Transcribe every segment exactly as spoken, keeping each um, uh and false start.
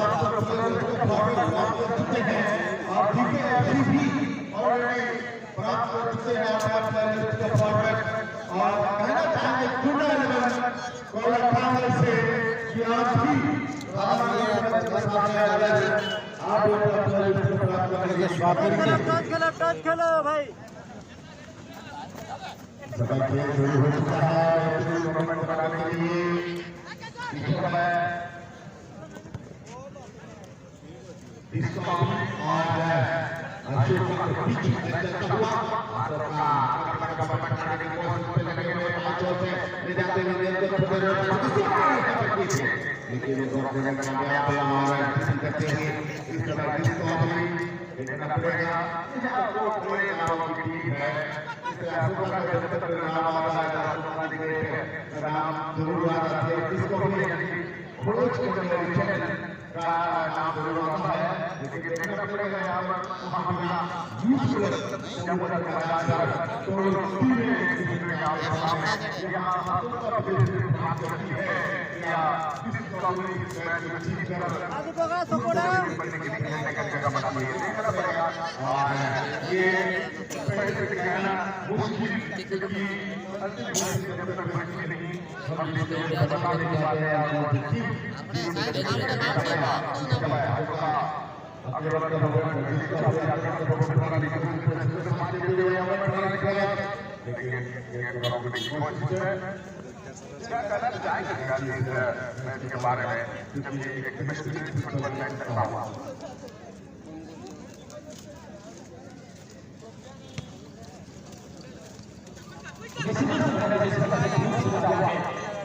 हमारे प्लेलिस्ट प्राप्त कर चुके हैं और ठीक है, अभी भी ऑलरेडी प्राप्त कर चुके हैं हमारे प्लेलिस्ट के फॉर्मेट। और कहना चाहेंगे टूर्नामेंट को रखा है इसे कि आज भी हमारे प्लेलिस्ट के सामने आ रहे हैं। आप लोग अपने प्लेलिस्ट को प्राप्त करेंगे। स्वागत है। टच खेलो, टच खेलो भाई। सदा खेल शुरू हो चुका है। टूर्नामेंट बनाने के लिए इस समय डिस्काउंट और अशोक का पीछे चलता हुआ आसपास का आक्रमण का बटन बनाने की कोशिश पे लगे हुए पांचों से ले जाते हुए नियंत्रण पर रहे हैं। लेकिन इस ओर से कामयाब हुआ और ड्रिबल करते हुए इस समय डिस्काउंट लेना पड़ेगा। यहाँ दो बड़े नामों की टीम है। इसे अशोक का जब तक नाम आता है, अशोक का निकले थे। नाम जरूर आता है। इसको भी खोज के अंदर चैनल का नाम जरूर आता है, लेकिन देखना पड़ेगा यहाँ पर मुकाबला यूथ क्लब जम्मू का मैदान पर। तो टीम एक दूसरे के आमने सामने। यहाँ हाथों का भी बात होती है। क्या इस टूर्नामेंट में जीत कर बनने के लिए जगह बनाती है, देखना पड़ेगा। और ये पहले से कहना मुश्किल, क्योंकि अंतिम घोषित जब तक बची नहीं, हम इसके लिए बता नहीं पाते हैं। और वो टीम क्या कहना चाहेंगे इस मैच के बारे में, जब ये एक मैच करता हुआ।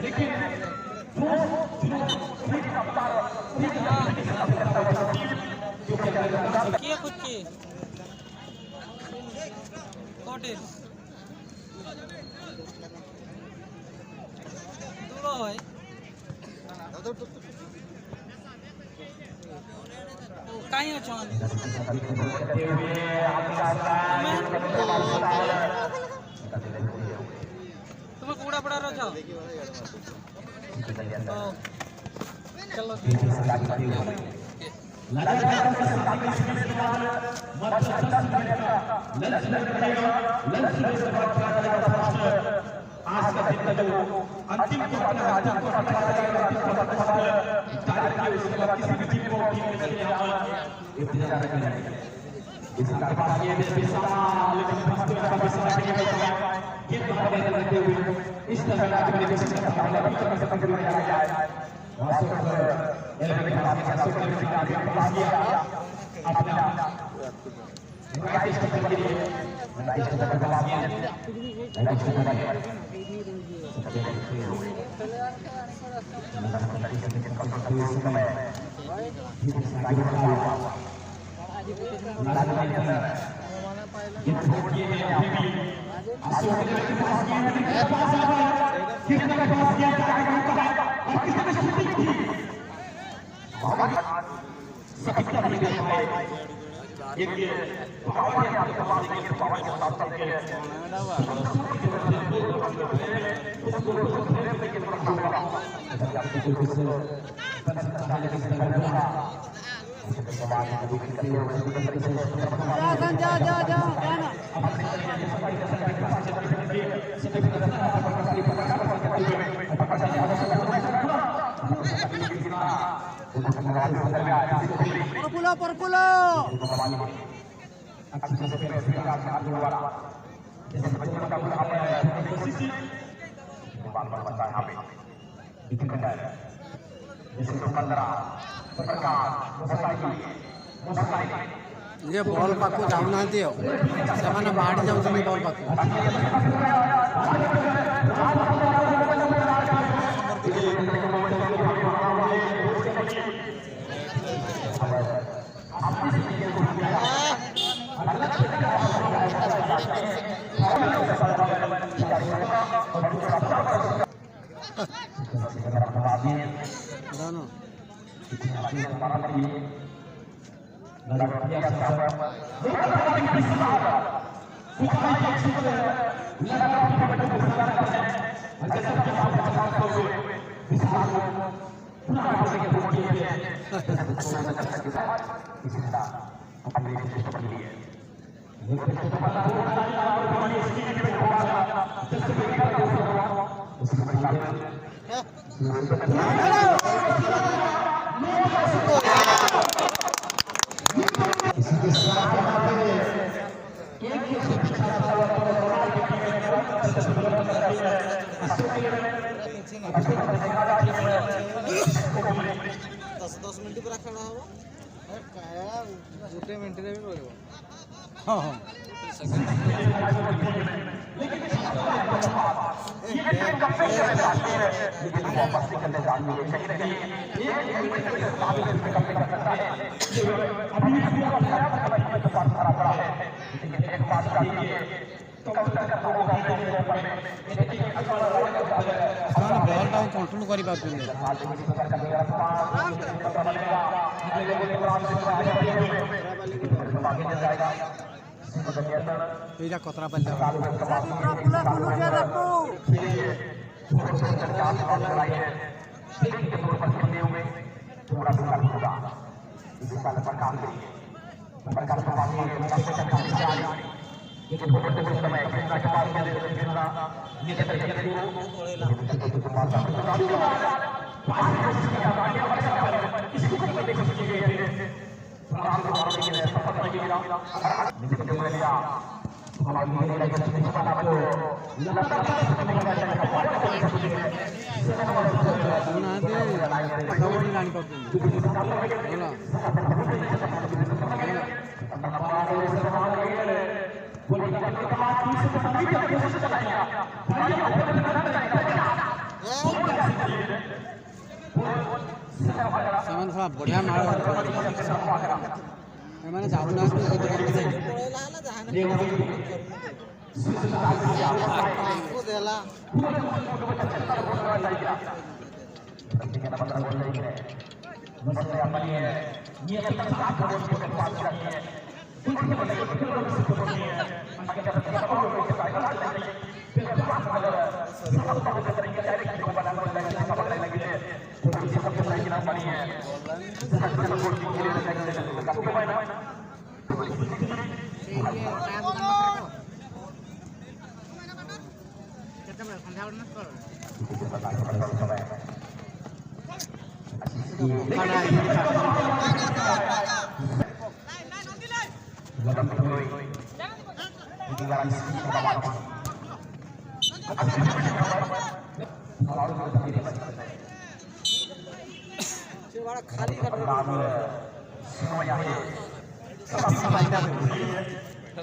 लेकिन जो जो ठीक रफ्तार, ठीक रफ्तार के साथ खेलता हुआ टीम जो कि अंदर ये कुछ की कोटिन दूर है। କାହିଁ ଅଛ? ତୁମେ, ତୁମେ କୁକୁଡ଼ା ପଡ଼ାରେ ଅଛ? ତ ଚାଲ। आज का दिन का जो अंतिम क्वार्टर है, अंतिम क्वार्टर का अंतिम क्वार्टर डायरेक्ट किया, उसके बाद किसी भी टीम को टीम में लेके आना इंतजार करेंगे। इसका पास ये भी विशाल, लेकिन फर्स्ट का विशाल के लिए गेंद बाहर नहीं रखते हुए इस तरह का कम्युनिकेशन का पहला भी करने से कंप्लीट किया गया है। अशोक, एलबी के पास, अशोक एलबी का भी पास किया अपना राइट स्टॉपर के लिए, राइट स्टॉपर के पास किया, राइट स्टॉपर के लिए। जा, जा, जा, जा, जा ना। परपुलो, परपुलो। ये बॉल पाको जाऊना दियो। ସେମାନେ ବାହାରି ଯାଉଛନ୍ତି ବଲ୍ ପାଖକୁ। ଦଶ ଦଶ ମିନିଟ୍ ପୁରା ଖେଳ ହବ। ଗୋଟେ ମିନିଟ୍ରେ ବି ପଡ଼ିବ। ହଁ, ହଁ। ସେମାନେ ବଲ୍ଟାକୁ କଣ୍ଟ୍ରୋଲ କରିପାରୁଛନ୍ତି। ଏଇଟା କତରା ପାଲିଲା। ସେମାନେ ଶଳା ବଢ଼ିଆ ମାଡ଼ କରୁଛନ୍ତି। ଏମାନେ ଯାଉନାହାନ୍ତି। ये अपना साथ को बोल के पास जाइए। कुछ भी नहीं, कुछ भी नहीं, कुछ भी नहीं। अगर आप को बोल के पास जाइए, अगर आप को बोल के पास जाइए, तो हम सब को लेके ना पड़ी है। तो हम सब को लेके ना पड़ी है। तो हम सब को लेके ना पड़ी है। खाली कर दो।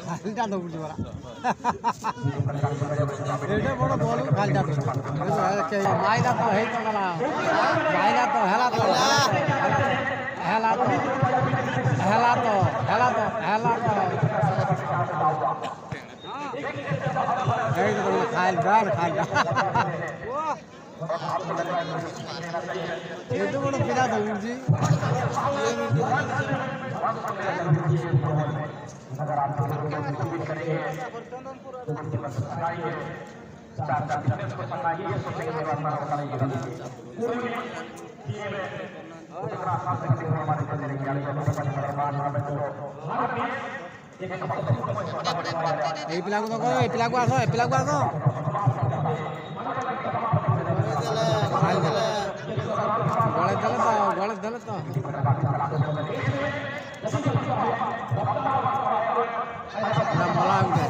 खाली डाल दो बुझे वाला। एडे बड़ बॉल खाली डाल दो। माइला तो है तो वाला। माइला तो हेला तो, हेला तो, हेला तो, हेला तो, हेला तो। एकदम खाली डाल, खाली डाल। ये तो बड़ा पिला था वीर जी। ᱮᱭ ᱯᱤᱞᱟ ᱠᱚᱫᱚ ᱚᱠᱚᱭ? ᱮᱭ ᱯᱤᱞᱟ ᱠᱚ ᱟᱥᱚ, ᱮᱭ ᱯᱤᱞᱟ ᱠᱚ ᱟᱥᱚ᱾ ᱜᱚᱲᱮ ᱫᱟᱞᱮ ᱛᱚ, ᱜᱚᱲᱮ ᱫᱟᱞᱮ ᱛᱚ᱾ ᱚᱱᱟ ᱵᱚᱞᱟ ᱜᱮ᱾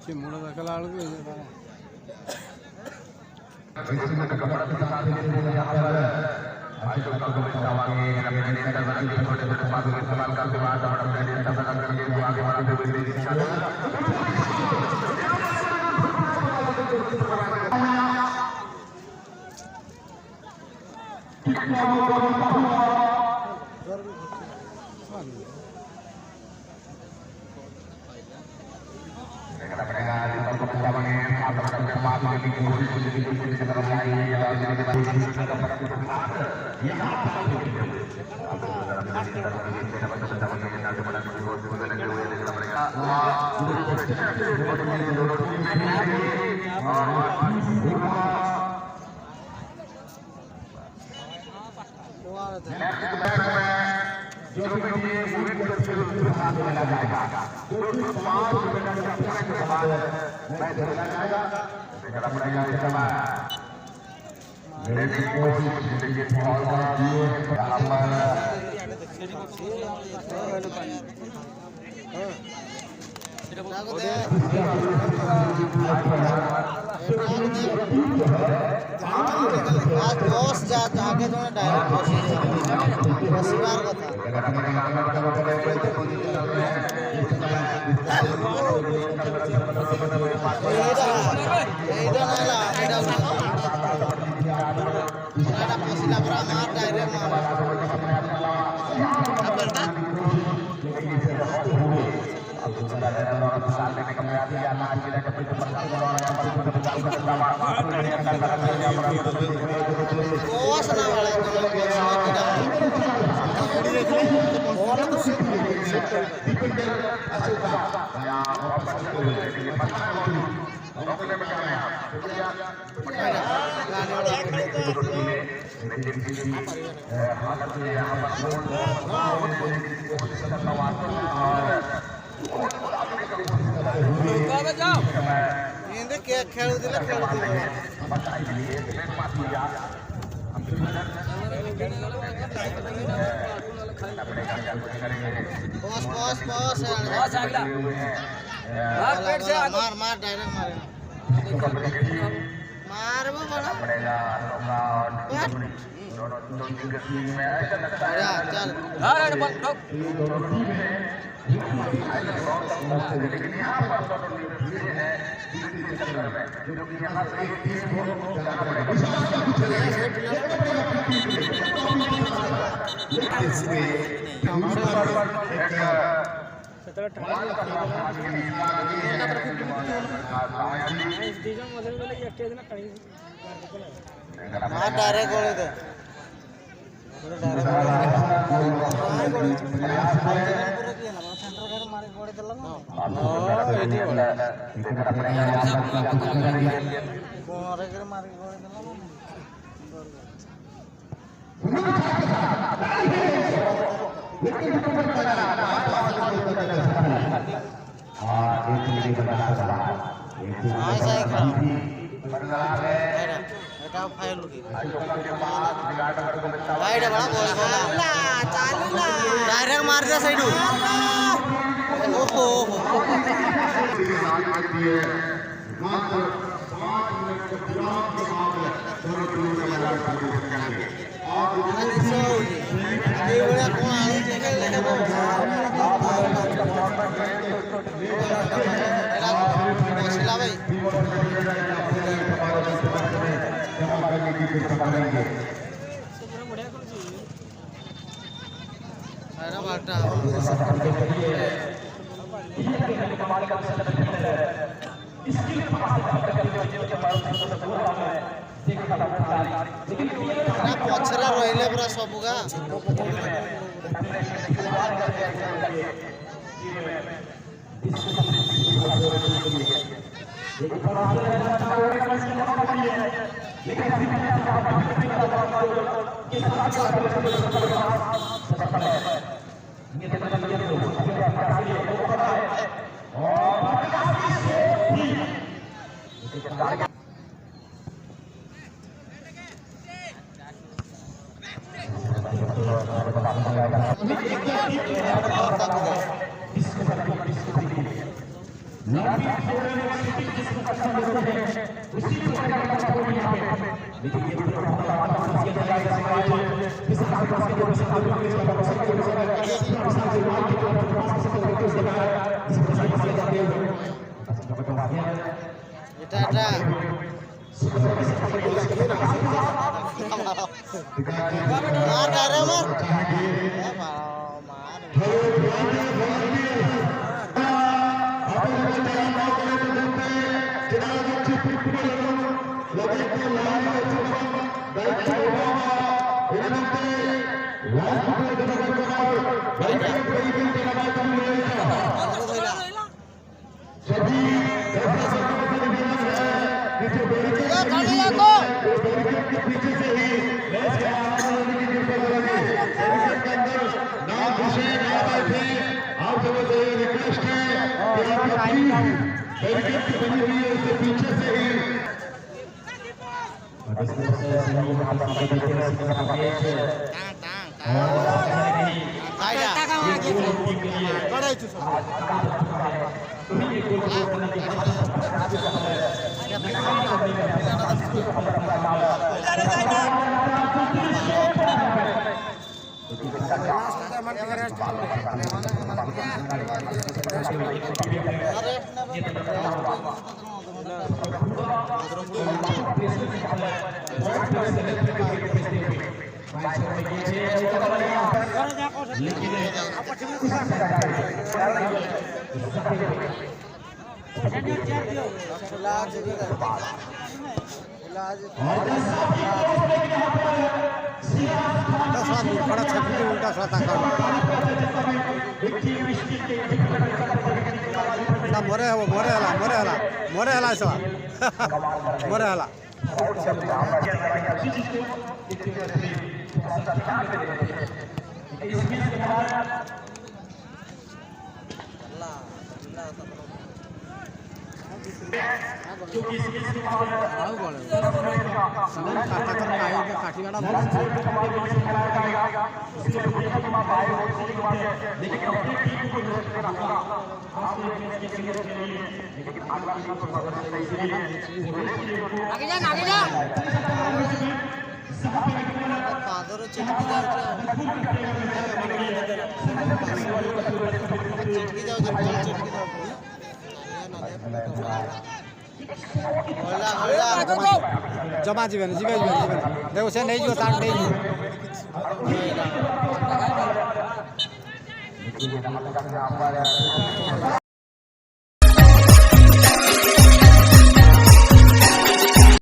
ᱪᱮᱫ ᱢᱚᱬᱮ ᱫᱟᱠᱟ ᱞᱟᱲ ᱜᱮ ᱦᱩᱭᱩᱜ ᱠᱟᱱᱟ᱾ ᱟᱨ ᱵᱚᱥ ᱡᱟ ᱟᱜᱮ ᱫᱚ ᱰᱟᱭᱨᱮᱠᱴ ᱵᱚᱥ ᱠᱟᱛᱷᱟ᱾ ଏମିତି କେ-, ଖେଳୁଥିଲେ, ଖେଳୁଥିଲେ। ବସ୍, ବସ୍, ବସ୍, ଆଡ଼େ। ବସ୍ ଆଗଲା। ମାର, ପେଟ ସେ ଆଗ। ମାର, ମାର, ଡାଇରେକ୍ଟ ମାର। ମାର, ବ-, ବଡ଼। ମାର। ବଢ଼ିଆ, ଚାଲ। ଧର, ଏଇଟା ବଲ୍, ଠୋକ। ସେତେବେଳେ ଟାଣି ଦି ଜଣ ମଝିରେ ଗଲେ ଏକା ଦିନ ଟାଣି। ମାର ଡାଇରେକ୍ଟ ଗୋଳେଇ ଦେ। ପୁରା ଡାଇରେକ୍ଟ ଗୋଳେଇ ଦେ। ମାର ଗୋଳେଇ ଦେ। ପୁରା କିଏ ନା? ସେଣ୍ଟର ଘରେ ମାରି ଗୋଳେଇ ଦେଲା ନା? ହଁ, ଏଇଠି ଗୋଳେଇ। କୋଣରେ କିରେ ମାରି ଗୋଳେଇ ଦେଲା ନା? ଏଟା ଫାଇଲ ଉଠି। ଡାଇରେକ୍ଟ ମାରିଦେ ସେଇଠୁ। ଓହୋ, ଓହୋ। ᱯᱚᱪᱷᱨᱟ ᱨᱚᱦᱤᱞᱮ ᱯᱩᱨᱟ ᱥᱚᱵᱩᱜᱟ। ᱮᱴᱟᱜ, ᱮᱴᱟᱜ। ᱢᱟᱨ ᱰᱟᱭᱨᱮ ᱢᱟᱨ। ᱩᱞᱴᱟ ᱥᱟᱞᱟ ᱢᱩᱨᱠᱷᱟᱲᱟ ᱪᱷᱟᱹᱯᱲᱤ ᱩᱞᱴᱟ ᱥᱟᱞᱟ ᱛᱟᱠᱟᱲ᱾ ᱢᱚᱨᱮ ᱦᱚᱵᱚ, ᱢᱚᱨᱮ ᱦᱟᱞᱟ, ᱢᱚᱨᱮ ᱦᱟᱞᱟ, ᱢᱚᱨᱮ ᱦᱟᱞᱟ ᱥᱟᱞᱟ᱾ ᱢᱚᱨᱮ ᱦᱟᱞᱟ᱾ ᱡᱚᱢᱟ ᱡᱤᱵᱮᱱ, ᱡᱤᱵᱮᱱ, ᱡᱤᱵᱮᱱ, ᱡᱤᱵᱮᱱ᱾ ᱫᱮᱣ ᱥᱮ ᱱᱮᱭ ᱡᱩ ᱛᱟᱲ ᱱᱮᱭ ᱡᱩ᱾